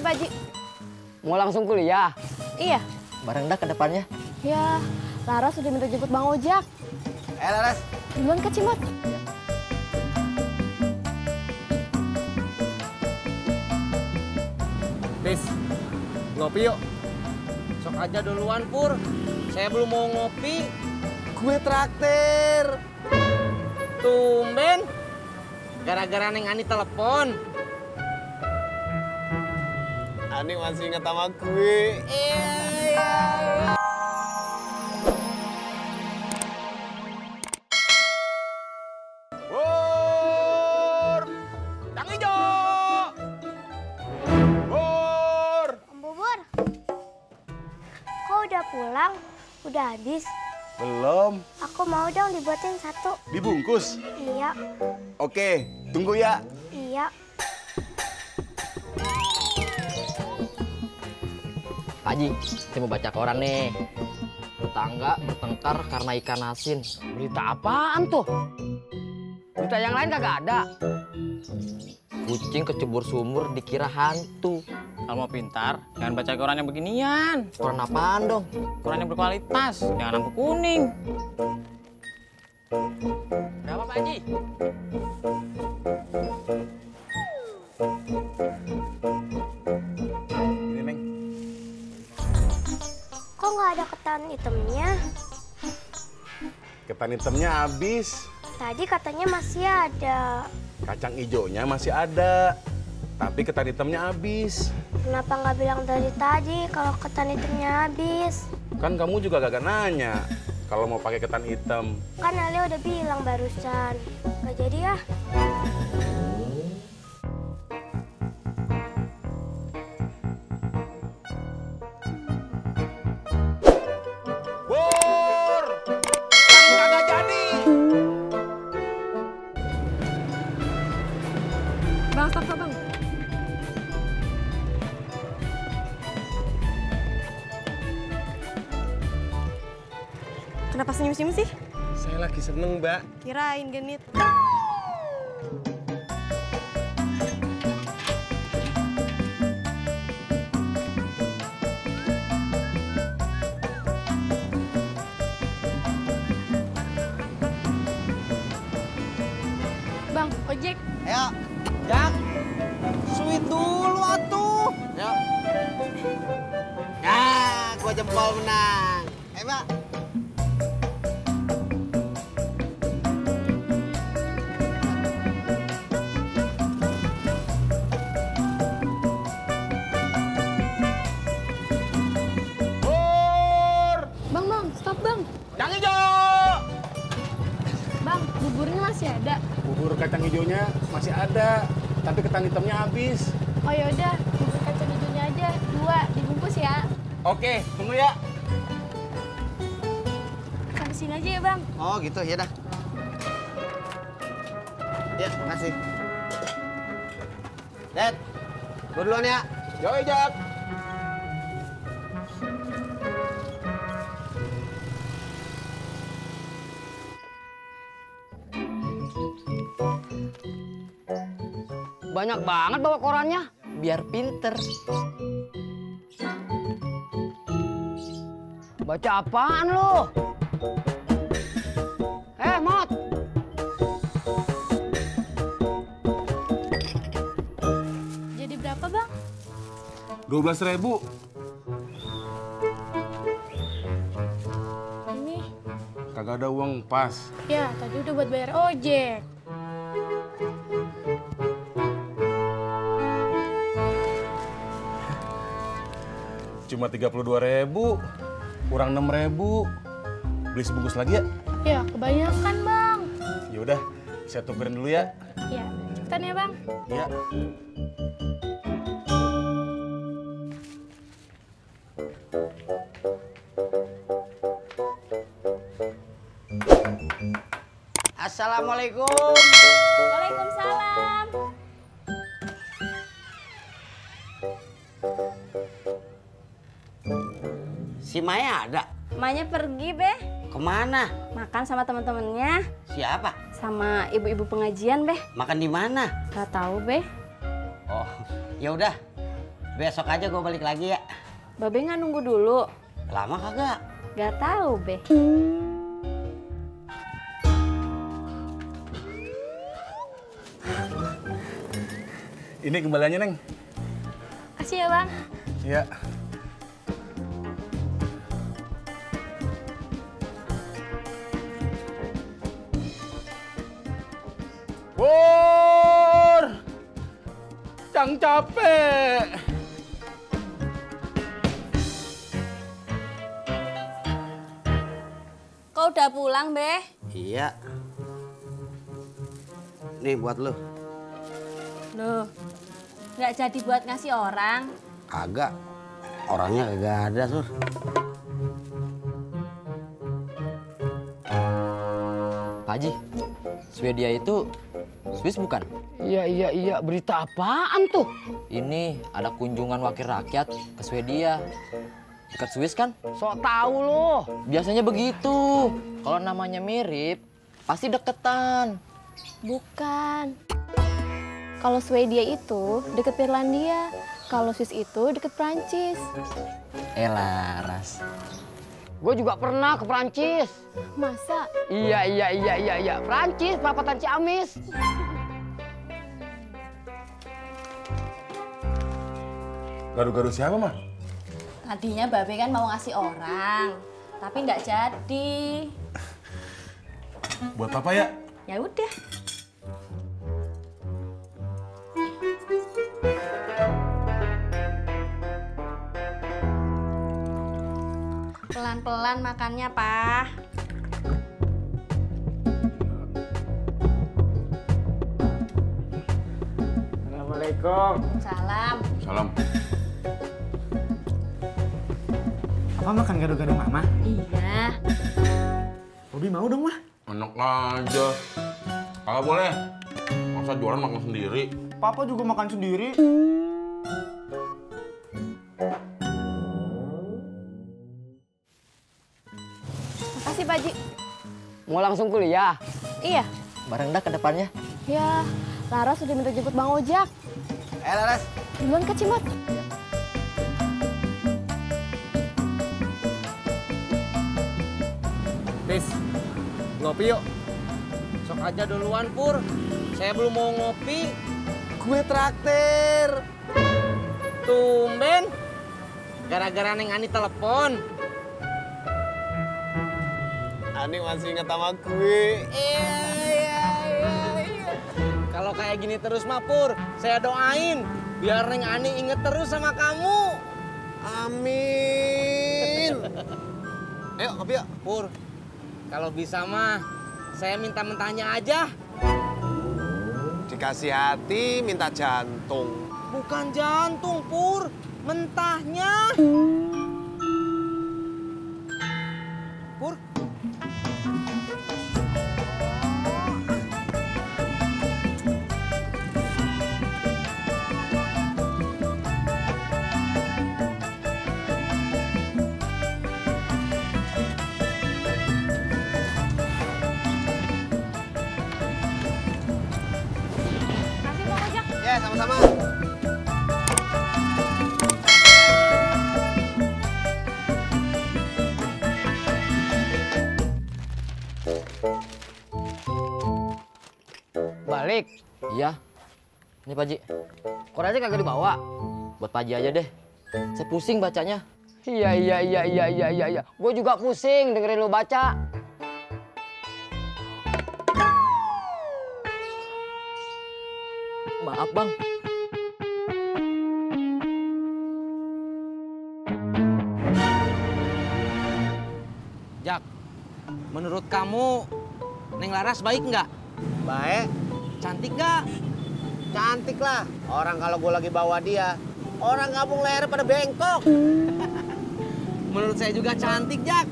Pak Haji. Mau langsung kuliah? Iya. Bareng dah ke depannya. Ya, Laras sudah minta jemput Bang Ojak. Laras. Duluan ke Cimot. Tis, ngopi yuk. Sok aja duluan, Pur. Saya belum mau ngopi. Gue traktir. Tumben. Gara-gara Neng Ani telepon. Ani masih inget sama gue. Pur! Tang hijau! Pur! Om Bubur, kok udah pulang? Udah habis? Belum. Aku mau dong dibuatin satu. Dibungkus? Iya, Oke, tunggu ya. iya. Pak Haji, saya mau baca koran nih. Tetangga bertengkar karena ikan asin. Berita apaan tuh? Berita yang lain kagak ada. Kucing kecebur sumur dikira hantu. Kalau mau pintar, jangan baca koran yang beginian. Koran apaan dong? Koran yang berkualitas, jangan lampu kuning. Berapa Pak Haji? Ini, Neng. Kok nggak ada ketan hitamnya? Ketan hitamnya habis. Tadi katanya masih ada. Kacang hijaunya masih ada. Tapi ketan hitamnya habis. Kenapa nggak bilang dari tadi kalau ketan hitamnya habis? Kan kamu juga gak nanya kalau mau pakai ketan hitam. Kan Ali udah bilang barusan. Nggak jadi ya? Pur! Kagak jadi. Bang, stop, Bang. Kenapa senyum-senyum sih? Saya lagi seneng, Mbak. Kirain genit. Bang, ojek. Ayo, Jak. Sweet dulu atuh. Ayo. Ya, gua jempol menang. Mbak. Pur! Bang, stop, Bang. Yang hijau! Bang, buburnya masih ada. Bubur kacang hijaunya masih ada. Tapi ketan hitamnya habis. Oh yaudah, bubur kacang hijaunya aja 2 dibungkus ya. Oke, tunggu ya. Sampai sini aja ya, Bang. Oh, gitu ya dah. Ya, makasih. Dad, gua duluan ya. Yoi, Jak. Banyak banget bawa korannya. Biar pinter. Baca apaan lo? Mot. Jadi berapa, Bang? 12.000. Ini. Kagak ada uang pas. Ya, tadi udah buat bayar ojek. Cuma 32.000. Kurang 6.000. Beli sebungkus lagi ya? Ya, kebanyakan, Bang. Ya udah, saya tukerin dulu ya. Ya, cepetan ya, Bang. Ya. Assalamualaikum. Waalaikumsalam. Si Maya ada? Emaknya pergi, Beh. Kemana? Makan sama teman-temannya. Siapa? Sama ibu-ibu pengajian, Beh. Makan di mana? Gak tahu, Beh. Oh, ya udah. Besok aja gue balik lagi ya. Babe nggak nunggu dulu? Lama kagak? Gak tahu, Be. Ini kembaliannya, Neng. Kasih ya, Bang. Iya. Pur! Cang capek. Kau udah pulang, Be? Iya. Nih buat lu. Loh, nggak jadi buat ngasih orang? Kagak. Orangnya kagak ada, Sur. Pak Haji, Swedia itu Swiss bukan? Iya, berita apaan tuh? Ini ada kunjungan wakil rakyat ke Swedia. Dekat Swiss kan? Sok tahu lo. Biasanya begitu. Kalau namanya mirip, pasti deketan. Bukan. Kalau Swedia itu deket Finlandia. Kalau Swiss itu deket Prancis. Laras. Gue juga pernah ke Prancis. Masa? Iya. Prancis, perapatan Ciamis. Garu-garu siapa, mah? Tadinya Babe kan mau ngasih orang, tapi nggak jadi. Buat apa ya? Ya udah. Pelan-pelan makannya, Pak. Assalamualaikum. Salam. Salam. Apa makan gado-gado mama? Iya. Bobi mau dong, mah. Enak aja. Kagak boleh. Masa jualan makan sendiri. Papa juga makan sendiri. Makasih, Pak Haji. Mau langsung kuliah? Iya. Bareng dah ke depannya. Ya, Laras sudah minta jemput Bang Ojak. Laras. Duluan ke Cimot. Tis, ngopi yuk. Sok aja duluan, Pur. Saya belum mau ngopi. Gue traktir. Tumben. Gara-gara Neng Ani telepon. Ani masih ingat sama gue. Iya. Kalau kayak gini terus mah, Pur, saya doain biar Neng Ani inget terus sama kamu. Amin. Ayo, ngopi yuk. Pur, kalau bisa mah, saya minta mentahnya aja. Dikasih hati, minta jantung. Bukan jantung, Pur. Mentahnya. Pur. Makasih, Bang Ojak. Ya, sama-sama. Balik. Iya. Ini Pak Haji. Korannya kagak dibawa. Buat Pak Haji aja deh. Saya pusing bacanya. Iya. Gue juga pusing dengerin lo baca. Maaf, Bang. Jak, menurut kamu Neng Laras baik nggak? Baik, Cantik nggak? cantik lah. Orang kalau gue lagi bawa dia, orang kampung leher pada bengkok. Menurut saya juga cantik, Jak.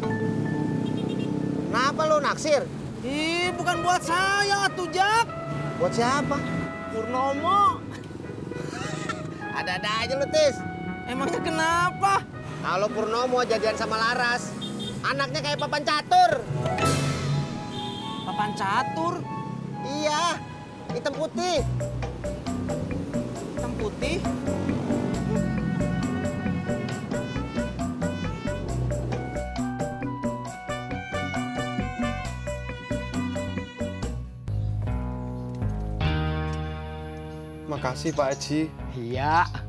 Kenapa lu naksir? Ih, bukan buat saya tuh, Jak. Buat siapa? Purnomo. Ada-ada aja lu, Tis. Emangnya kenapa? Kalau Purnomo jadian sama Laras, anaknya kayak papan catur. Papan catur, Iya, hitam putih. hitam putih. Makasih Pak Haji. Iya.